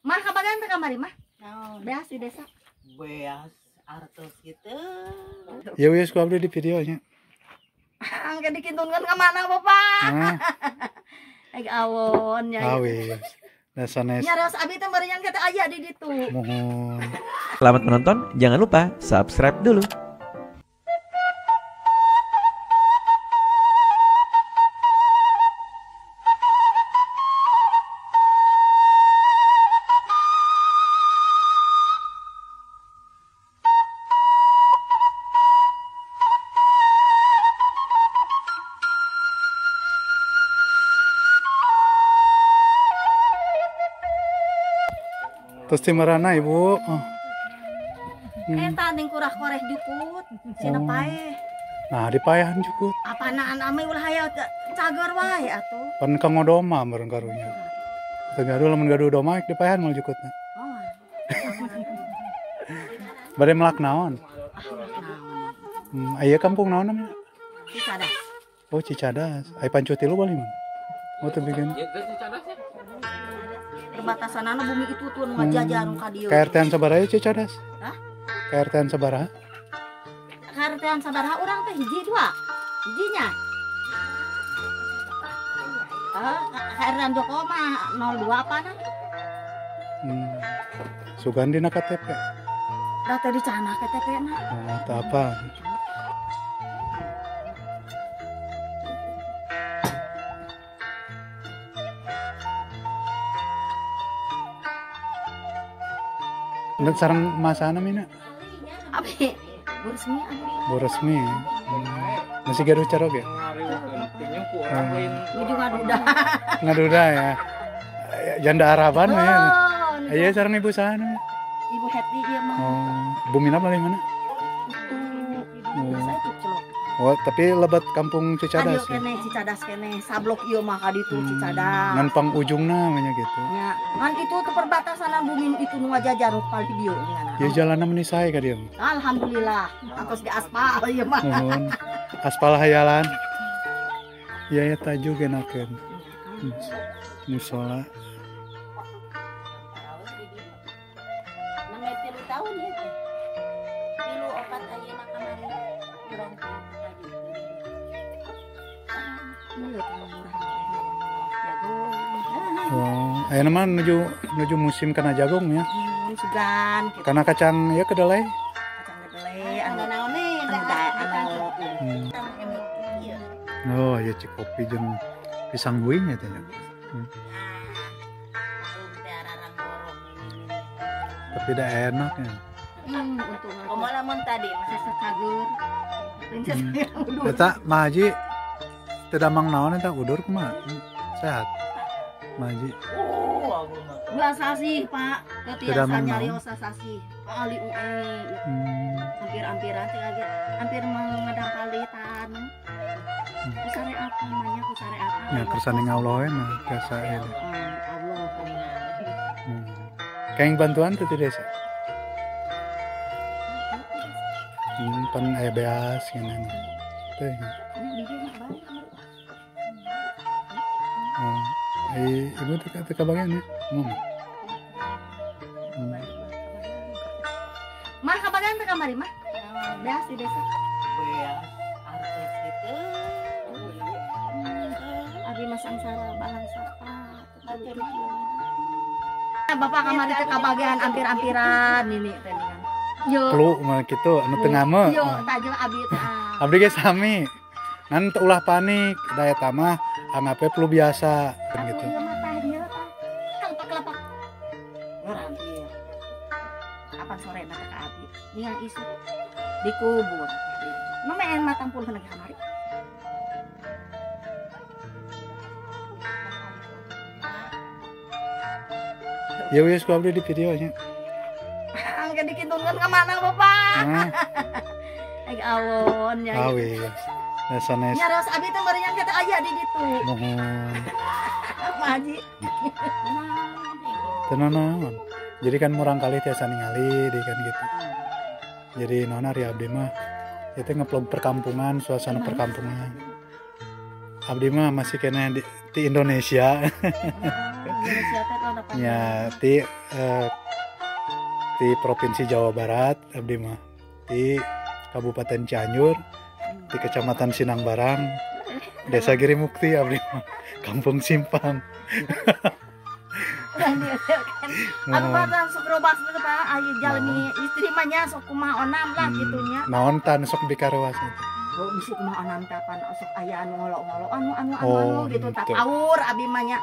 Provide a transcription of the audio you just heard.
Mah kabagan teh kamari mah. Naon? Beas di desa. Beas artos gitu. Ya wis ku abdi di videonya. Angke dikintunkeun ka mana Bapak? Eg awon nya. Ah wis. Da sanes. Nya ros abi teh meureun teh aya di ditu. Muhun. Selamat menonton, jangan lupa subscribe dulu. Terus di marana ibu? Oh. Eta ning kurah koreh jukut, sina paeh. Nah, dipaehan jukut. Apanaan ame ulah aya cager wae atuh. Pan ka ngodoma meureun karunya. Teu gaduh lamun gaduh doma dipaehan moal jukutna. Oh. Bade melak naon? Aya kampung naon namanya? Cicadas. Oh, Cicadas. Aya pancu tilu bali mah. Oh, teu bikin. Perbatasanana bumi itu tuh nu ngajajar nu ka dieu. KRT-an sabaraha Cicadas? Hah? KRT-an sabaraha? KRT-an sabaraha urang teh hiji dua. Hijinya. KRT-an Joko mah 02 apana? Sugan dina KTP. Da teh dicana KTP-na. Oh, teu apa. Dan sarang masana mina? Abi, Bu Resmi abi. Bu Resmi. Masih gaduh caroge? Nuju ngaduda. Ngaduda ya. Janda Araban mah ya. Iya sarang ibu sana. Ibu Happy ieu mah. Oh, bumina paling mana? Itu. Biasa itu celok. Oh, tapi lebat kampung Cicadas ya. Kene Cicadas kene, sablok ieu mah ka ditu Cicadas. Ngan pang ujungna namanya gitu. Nya, ngan itu tuh perbatasan bumi itu nu ngajajar paling dieu nya. Ya jalanna meuni sae ka dieu. Alhamdulillah, atos di aspal ieu mah. Nuhun. Aspal hayalan. Ya ya taju genakeun. Musola. Name 3 tahun ya teh. 3 4 ayeuna kamari. Kurang Oh, ayeuna mah nuju musim kana jagung ya. Sugan gitu. Kana kacang ya kedelai. Kacang kedelai anu naon anu Oh, ya cikopi jeung pisang guing ya teh. Tapi dah enak ya. Untung. Komo lamun tadi masa cager. Eta Mah Haji teu damang naon eta udur kumaha? Sehat. Mah Haji. Dua sasih, Pak. Teu tiasa nyarios sasih. Pak Ali UE. Hampir-hampiran teh lagi hampir mengadang palitan. Kusare apa namanya kusare apa? Ya kersane Allah we mah biasa ya. Allah. Kayak bantuan tuh di desa. Pan aya beas ngeunan. Teh. Oh, ibu teu kabagian ya? Mah kabagian teh kamari mah? Beas di desa. Beas artos gitu. Abi mah sangsara balang sapa. Bapak kamari teh kabagian ampir-ampiran nini teh. Yo. Plu mah kitu anu teu ngame. Yo, tajil abi teh. Abdi ge sami. Ngan teu ulah panik, da eta mah anggap we flu biasa gitu. Ieu mah tah dieu tah. Kelepak-kelepak. Ngurang ieu. Kapan sore na ka abi? Ningang isuk dikubur. Mah matang puluh lagi kamari. Ya wis ku abdi di videonya. Angke dikintunkeun ka mana Bapak? Eg awon nya. Ah wis. Da sanes. Nya ros abi teh meureun teh aya di ditu. Muhun. Mah Haji. Teu naon. Jadi kan murang kali tiasa ningali deui kan gitu. Jadi naon ari abdi mah ieu teh ngevlog perkampungan, suasana perkampungan. Abdi mah masih kena di Indonesia. Indonesia teh tahun apa? Nya ti ti Provinsi Jawa Barat abdi mah. Di Kabupaten Cianjur, di Kecamatan Sinangbarang, Desa Girimukti abdi mah. Kampung Simpang. Anu mah sok robas teh Pak, aya jalmi istri mah nya sok kumaha onam lah kitu nya. Naon tan sok dikarewas itu? Oh, bisi kumaha onam teh pan sok aya anu ngolok-ngolok anu anu anu Oh, anu gitu tah henteu. Paur abi mah nya.